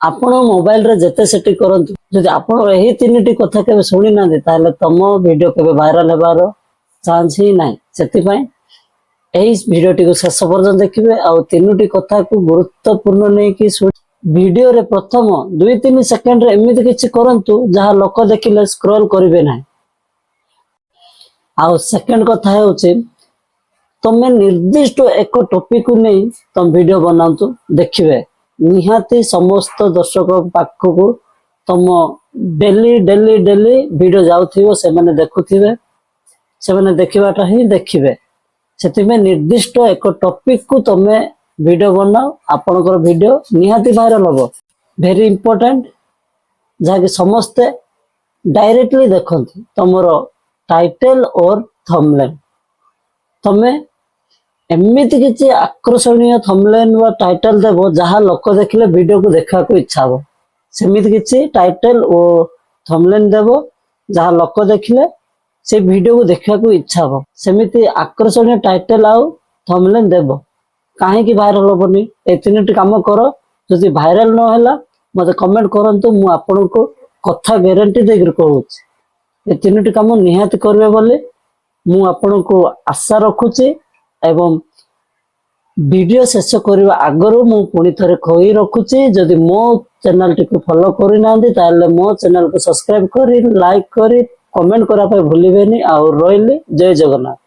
ଆପଣ ମୋବାଇଲରେ ଯେତେ ସେଟିଂ କରନ୍ତୁ, ଯଦି ଆପଣ ଏହି ତିନିଟି କଥା କେବେ ଶୁଣି ନାହାନ୍ତି, ତାହେଲେ ତମ ଭିଡିଓ କେବେ ଭାଇରାଲ ହେବାର ଚାନ୍ସ ହିଁ ନାହିଁ। ସେଥିପାଇଁ ଏହି ଭିଡିଓଟିକୁ ଶେଷ ପର୍ଯ୍ୟନ୍ତ ଦେଖିବେ ଆଉ ତିନୋଟି କଥାକୁ ଗୁରୁତ୍ୱପୂର୍ଣ୍ଣ ନେଇକି ଭିଡିଓରେ ପ୍ରଥମ 2-3 ସେକେଣ୍ଡରେ ଏମିତି କିଛି କରନ୍ତୁ, ଯାହା ଲୋକ ଦେଖିଲେ ସ୍କ୍ରୋଲ କରିବେ ନାହିଁ। ଆଉ ସେକେଣ୍ଡ କଥା ହେଉଛି, ତମେ ନିର୍ଦ୍ଦିଷ୍ଟ ଏକ ଟପିକକୁ ନେଇ ତମ ଭିଡିଓ ବନାନ୍ତୁ। ଦେଖିବେ, ନିହାତି ସମସ୍ତ ଦର୍ଶକ ପାଖକୁ ତମ ଡେଲି ଡେଲି ଡେଲି ଭିଡିଓ ଯାଉଥିବ। ସେମାନେ ଦେଖୁଥିବେ, ସେମାନେ ଦେଖିବାଟା ହିଁ ଦେଖିବେ। ସେଥିପାଇଁ ନିର୍ଦ୍ଦିଷ୍ଟ ଏକ ଟପିକକୁ ତମେ ଭିଡିଓ ବନାଅ, ଆପଣଙ୍କର ଭିଡିଓ ନିହାତି ଭାଇରାଲ ହବ। ଭେରି ଇମ୍ପୋର୍ଟାଣ୍ଟ, ଯାହାକି ସମସ୍ତେ ଡାଇରେକ୍ଟଲି ଦେଖନ୍ତି, ତମର ଟାଇଟେଲ ଓର ଥମ୍ବନେଲ। ତମେ ଏମିତି କିଛି ଆକର୍ଷଣୀୟ ଥମ୍ବନେଲ ବା ଟାଇଟେଲ ଦେବ, ଯାହା ଲୋକ ଦେଖିଲେ ଭିଡିଓକୁ ଦେଖିବାକୁ ଇଚ୍ଛା ହବ। ସେମିତି କିଛି ଟାଇଟେଲ ଓ ଥମ୍ବନେଲ ଦେବ, ଯାହା ଲୋକ ଦେଖିଲେ ସେ ଭିଡିଓକୁ ଦେଖିବାକୁ ଇଚ୍ଛା ହବ। ସେମିତି ଆକର୍ଷଣୀୟ ଟାଇଟେଲ ଆଉ ଥମ୍ବନେଲ ଦେବ, କାହିଁକି ଭାଇରାଲ ହବନି? ଏ ତିନୋଟି କାମ କର। ଯଦି ଭାଇରାଲ ନହେଲା, ମତେ କମେଣ୍ଟ କରନ୍ତୁ। ମୁଁ ଆପଣଙ୍କୁ କଥା ଗ୍ୟାରେଣ୍ଟି ଦେଇକରି କହୁଛି, ଏ ତିନୋଟି କାମ ନିହାତି କରିବେ ବୋଲି ମୁଁ ଆପଣଙ୍କୁ ଆଶା ରଖୁଛି। ଏବଂ ଭିଡିଓ ଶେଷ କରିବା ଆଗରୁ ମୁଁ ପୁଣି ଥରେ କହି ରଖୁଛି, ଯଦି ମୋ ଚ୍ୟାନେଲଟିକୁ ଫଲୋ କରିନାହାନ୍ତି, ତାହେଲେ ମୋ ଚ୍ୟାନେଲକୁ ସବସ୍କ୍ରାଇବ କରି, ଲାଇକ୍ କରି, କମେଣ୍ଟ କରିବା ପାଇଁ ଭୁଲିବେନି। ଆଉ ରହିଲି, ଜୟ ଜଗନ୍ନାଥ।